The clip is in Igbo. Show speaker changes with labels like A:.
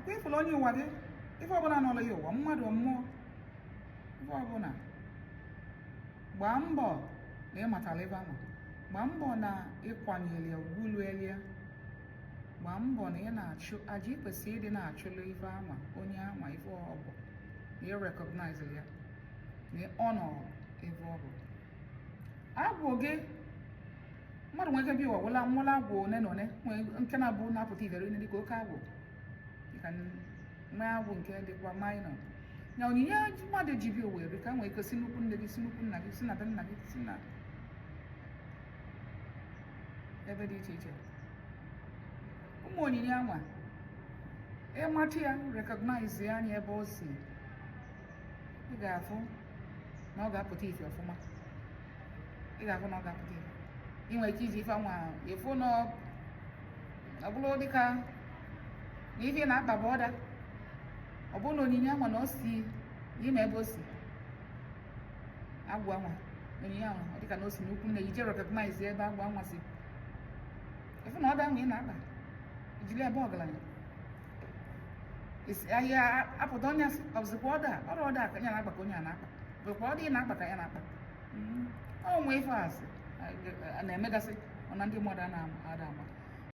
A: Ọkwa ịfụla onye ụwa gị, ife ọbụla nọrọ ya ụwa, mmadụ, mmụọ, ife ọbụla, gbaa mbọ na ịmatala ebe ahụ, gbaa mbọ na ịkwanyere ya ugwu luelia, gbaa mbọ na ị na-achụ aja ị kwesịrị ịdị na-achụlụ ife anwa, onye anwa, ife ọ bụ na ị recognize ya, na ị honor ife ọ bụ. Agwụ gị, mmadụ nwere ike bịa ụwa wela nwụla agwụ one na one, nwee nke na-abụ na-apụta ifere nne dịka oke agwụ, dịka nwee agwụ nke dịkwa minor. Na onyinye mmadụ ji bịa ụwa erika, nwee ike si nnukwu nne gị, si nnukwu nna gị, si na be nna gị, si na ebe dị iche iche. Ụmụ onyinye anwa, ịmata ya, recognize ya anya ebe o si, ị ga-afụ na ọ ga-apụta ife ọfụma. Ị ga-afụ na ọ ga-apụta ife. Ị nwere ike iji ife anwa ịfụ na ọ bụrụ dịka na ife ị na-akpa bụ ọda, ọ bụrụ na onyinye anwa na o si n'ime ebe o si, agwụ anwa, onyinye anwa, ọ dịka na o si n'ukwu nne, ije recognize ebe agwụ anwa si, ịfụ na ọda ahụ ị na-akpa ijiri ebe ọgaranya isi ahịa apụta, onye asị ọ bụzikwa ọda ọrụ ọda ka ya na-akpa, ka onye a na-akpa bụkwa ọda ị na-akpa ka ya na-akpa. Ọ nwe ife asị a na-emegasị ọ na ndị mmadụ a na-ada ama.